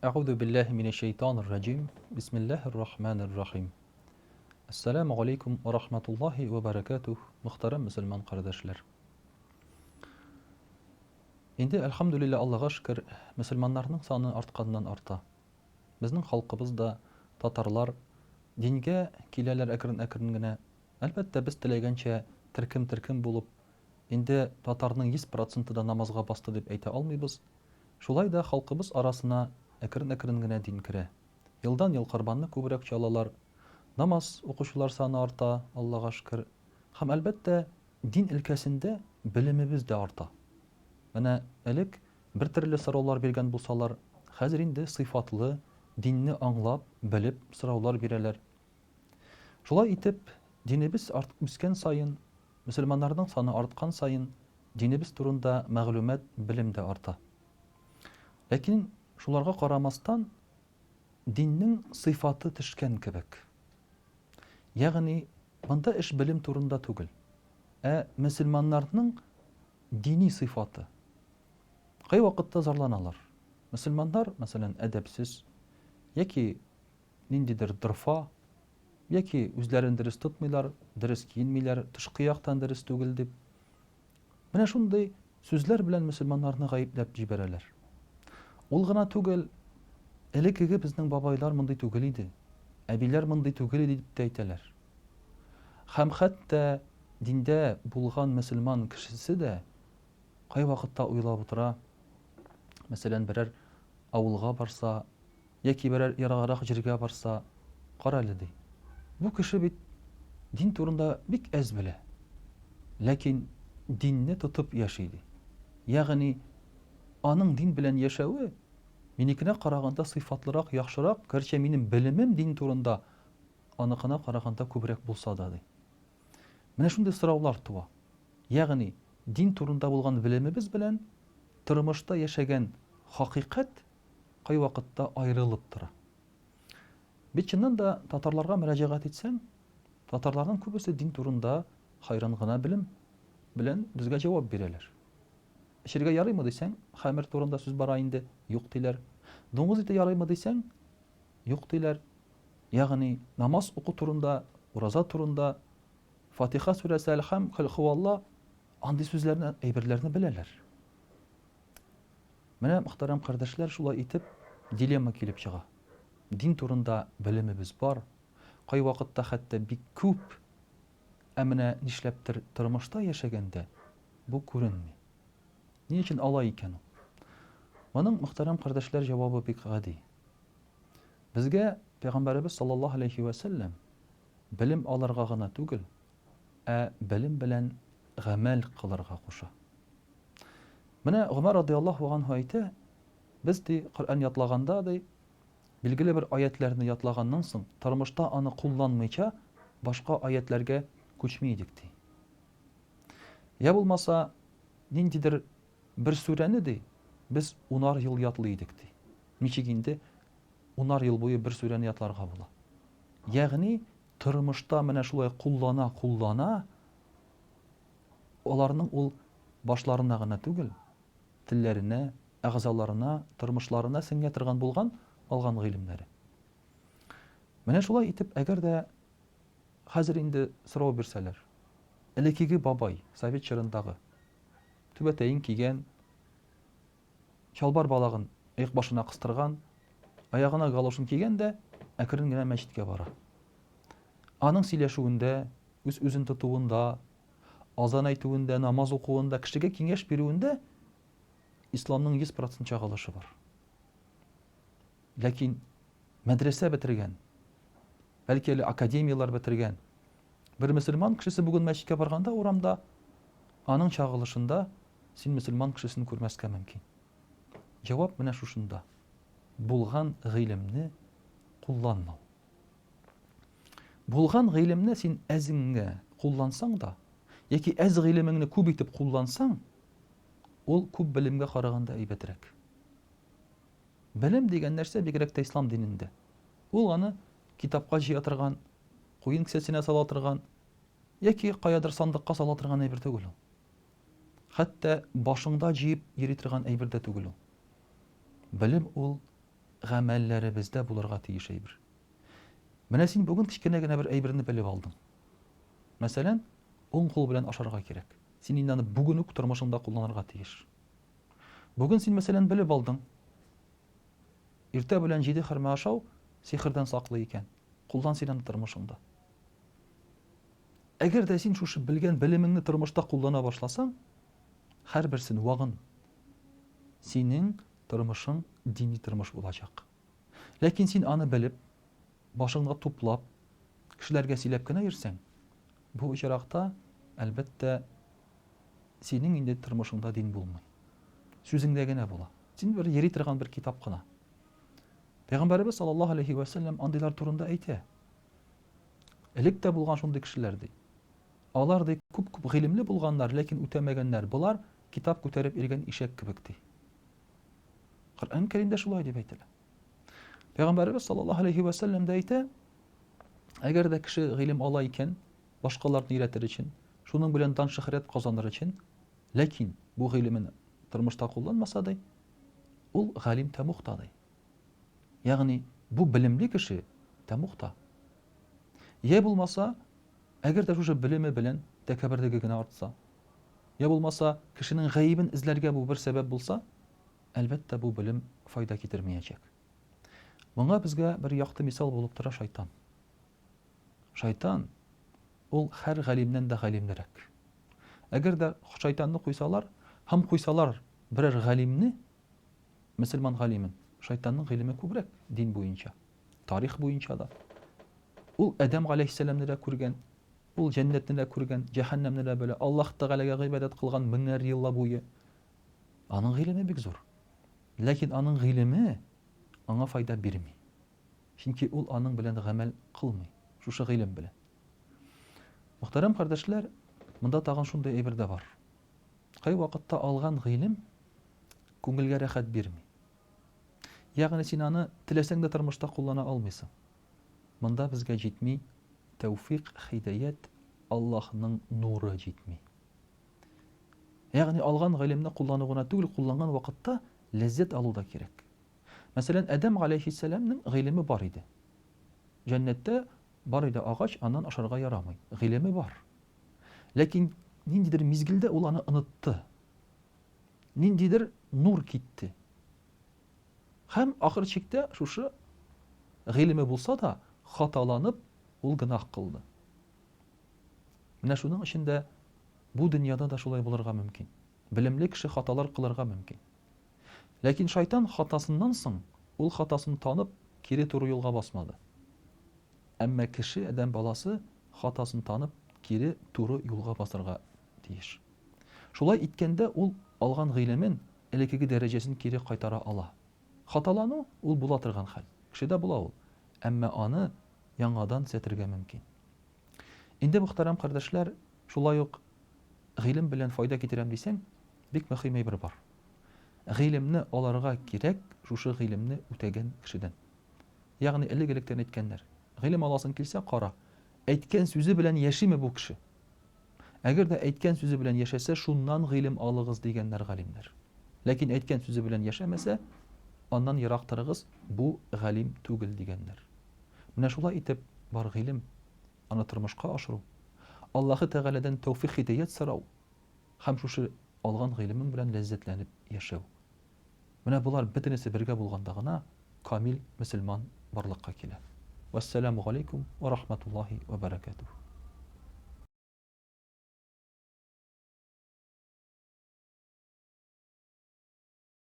Әгъүзу биллаһи минәш-шәйтанир раҗим. Бисмиллаһир рахманир рахим. Әссәламү галәйкүм вә рахматуллаһи вә бәрәкәтүһ, мөхтәрәм мөселман кардәшләр. Инде, әлхәмдүлилләһ, Аллага шөкер, мөселманнарның саны артканнан арта. Безнең халкыбыз да, татарлар, дингә киләләр әкрен-әкрен генә. Әлбәттә, без теләгәнчә төркем-төркем булып, инде татарның 100 проценты да намазга басты дип әйтә алмыйбыз. Шулай да халкыбыз арасына әкрен-әкрен генә дин керә. Елдан-ел корбанны күбрәк чалалар, намаз укучылар саны арта, Аллага шөкер. Һәм, әлбәттә, дин өлкәсендә белемебез дә арта. Менә элек бер төрле сораулар биргән булсалар, хәзер инде сыйфатлы, динне аңлап, белеп сораулар бирәләр. Шулай итеп, динебез арт үскән саен, мөселманнарның саны арткан саен, динебез турында мәгълүмат, белем дә арта. Ләкин шуларга карамастан, диннең сыйфаты төшкән кебек. Ягъни, монда эш белем турында түгел, ә мөселманнарның дини сыйфаты. Кайвакытта зарланалар. Мөселманнар, мәсәлән, әдәпсез яки ниндидер дорфа, яки үзләрен дөрес тотмыйлар, дөрес киенмиләр, тышкы яктан дөрес түгел дип. Менә шундый сүзләр белән мөселманнарны гаепләп җибәрәләр. Ул гына түгел, элеккеге безнең бабайлар мондый түгел иде, әбиләр мондый түгел иде дип тә әйтәләр. Һәм хәтта диндә булган мөселман кешесе дә кайвакытта уйлап утыра, мәсәлән, берәр авылга барса, Яки берәр ераграк җиргә барса, кара әле, ди. Бу кеше бит дин турында бик әз белә. Ләкин динне тотып яши, ди. Ягъни аның дин белән яшәве минекенә караганда сыйфатлырак, яхшырак, гәрчә минем белемем дин турында аныкына караганда күбрәк булса да, ди. Менә шундый сораулар туа. Ягъни дин турында булган белемебез белән тормышта яшәгән хакыйкать кайвакытта аерылып тора. Бит чыннан да татарларга мөрәҗәгать итсәң, татарларның күбесе дин турында хайран гына белем белән безгә җавап бирәләр. Эчергә ярыймы дисәң, хәмер турында сүз бара инде, юк диләр. Дуңгыз ите ярыймы дисәң, юк диләр. Ягъни намаз уку турында, ураза турында, Фатиха сүрәсе, Әлхәм, Көл андый сүзләрне, әйберләрне беләләр. Менә, мөхтәрәм кардәшләр, шулай итеп, дилемма килеп чыга. Дин турында белемебез бар, кайвакытта хәтта бик күп, ә менә нишләптер тормышта яшәгәндә бу күренми. Ни өчен алай икән ул? Моның, мөхтәрәм кардәшләр, җавабы бик гади. Безгә Пәйгамбәребез саллаллаһу алейһи вә сәлләм белем алырга гына түгел, ә белем белән гамәл кылырга куша. Менә Гомәр радыяллаһу анһу әйтә, без, ди, Коръән ятлаганда, ди, билгеле бер аятьләрне ятлаганнан соң, тормышта аны кулланмыйча, башка аятьләргә күчми идек, ди. Я булмаса, ниндидер бер сүрәне, ди, без унар ел ятлый идек, ди. Ничек инде унар ел буе бер сүрәне ятларга була? Ягъни, тормышта менә шулай куллана-куллана, Аларның ул башларына гына түгел, телләренә, әгъзаларына, тормышларына сеңә торган булган алган гыйлемнәре. Менә шулай итеп, әгәр дә хәзер инде сорау бирсәләр, элеккеге бабай, совет чорындагы, түбәтәен кигән, чалбар балагын оек башына кыстырган, аягына галошын кигән дә әкрен генә мәчеткә бара. Аның сөйләшүендә, үз-үзен тотуында, азан әйтүендә, намаз укуында, кешегә киңәш бирүендә исламның 100 процент чагылышы бар. Ләкин мәдрәсә бетергән, бәлки әле академияләр бетергән бер мөселман кешесе бүген мәчеткә барганда урамда аның чагылышында син мөселман кешесен күрмәскә мөмкин. Җавап менә шушында. Булган гыйлемне кулланмау. Булган гыйлемне син әзеңгә куллансаң да, яки әз гыйлемеңне күп итеп куллансаң, ул күп белемгә караганда әйбәтрәк. Белем дигән нәрсә бигрәк тә ислам динендә. Ул аны китапка җыя торган, куен кесәсенә сала торган яки каядыр сандыкка сала торган әйбер түгел ул. Хәтта башыңда җыеп йөри торган әйбер дә түгел ул. Белем ул. гамәлләребездә булырга тиеш әйбер. Менә син бүген кечкенә генә бер әйберне белеп алдың. Мәсәлән, уң кул белән ашарга кирәк. Син инде аны бүген үк тормышыңда кулланырга тиеш. Бүген син, мәсәлән, белеп алдың. Иртә белән җиде хөрмә ашау сихердән саклый икән. Куллан син аны тормышыңда. Әгәр дә син шушы белгән белемеңне тормышта куллана башласаң, һәрберсен вагын, синең тормышың дини тормыш булачак. Ләкин син аны белеп, башыңда туплап, кешеләргә сөйләп кенә йөрсәң, бу очракта, әлбәттә, синең инде тормышыңда дин булмый. Сүзеңдә генә була. Син бер йөри торган бер китап кына. Пәйгамбәребез саллаллаһу алейхи ва сәлләм андыйлар турында әйтә. Элек тә булган шундый кешеләр ди. Алар ди күп-күп гыйлемле булганнар, ләкин үтәмәгәннәр. Болар китап күтәреп йөргән ишәк кебек ди. Коръән Кәримдә шулай дип әйтелә. Пәйгамбәребез саллаллаһу алейхи ва сәлләм дә әйтә, әгәр дә кеше гыйлем ала икән, башкаларны өйрәтер өчен, шуның белән дан шөһрәт казаныр өчен, ләкин бу гыйлемен тормышта кулланмаса ди, ул галим тәмугта ди. Ягъни бу белемле кеше тәмугта. Я булмаса, әгәр дә шушы белеме белән тәкәбберлеге генә артса, я булмаса, кешенең гаебен эзләргә бу бер сәбәп булса, әлбәттә, бу белем файда китермәячәк. Моңа безгә бер якты мисал булып тора шайтан. Шайтан ул һәр галимнән дә галимлерәк. Әгәр дә шайтанны куйсалар һәм куйсалар берәр галимне, мөселман галимен, шайтанның гыйлеме күбрәк дин буенча, тарих буенча да. Ул Адәм галәйһиссәламне дә күргән, ул җәннәтне дә күргән, җәһәннәмне дә белә, Аллаһ Тәгаләгә гыйбадәт кылган меңәр еллар буе. Аның гыйлеме бик зур. Ләкин аның гыйлеме аңа файда бирми. Чөнки ул аның белән гамәл кылмый, шушы гыйлем белән. Мөхтәрәм кардәшләр, монда тагын шундый әйбер дә бар. Кайвакытта алган гыйлем күңелгә рәхәт бирми. Ягъни син аны теләсәң дә тормышта куллана алмыйсың. Монда безгә җитми тәүфик, һидаять, Аллаһның нуры җитми. Ягъни алган гыйлемне куллану гына түгел, кулланган вакытта ләззәт алу да кирәк. Мәсәлән, Адәм галәйһиссәламнең гыйлеме бар иде. Җәннәттә бар иде агач, аннан ашарга ярамый. Гыйлеме бар. Ләкин ниндидер мизгелдә ул аны онытты. Ниндидер нур китте. Һәм ахыр чиктә шушы гыйлеме булса да, хаталанып, ул гөнаһ кылды. Менә шуның өчен дә бу дөньяда да шулай булырга мөмкин. Белемле кеше хаталар кылырга мөмкин. Ләкин шайтан хатасыннан соң, ул хатасын танып, кире туры юлга басмады. Әмма кеше, адәм баласы, хатасын танып, кире туры юлга басарга тиеш. Шулай иткәндә ул алган гыйлемен, элеккеге дәрәҗәсен кире кайтара ала. Хаталану, ул була торган хәл. Кешедә була ул. Әмма аны яңадан төзәтергә мөмкин. Инде, мөхтәрәм кардәшләр, шулай ук гыйлем белән файда китерәм дисәң, бик мөһим әйбер бар. Гыйлемне алырга кирәк шушы гыйлемне үтәгән кешедән. Ягъни элек-электән әйткәннәр. Гыйлем аласың килсә, кара, әйткән сүзе белән яшиме бу кеше? Әгәр дә әйткән сүзе белән яшәсә, шуннан гыйлем алыгыз, дигәннәр галимнәр. Ләкин әйткән сүзе белән яшәмәсә, аннан ерак торыгыз, бу галим түгел, дигәннәр. Менә шулай итеп, бар гыйлем, аны тормышка ашыру, Аллаһы Тәгаләдән тәүфыйк-һидәят сорау һәм шушы алган гыйлемең белән ләззәтләнеп яшәү. Менә болар бөтенесе бергә булганда гына камил мөселман барлыкка килә. Вәссәламү галәйкүм вә рахматуллаһи вә бәрәкәтүһ.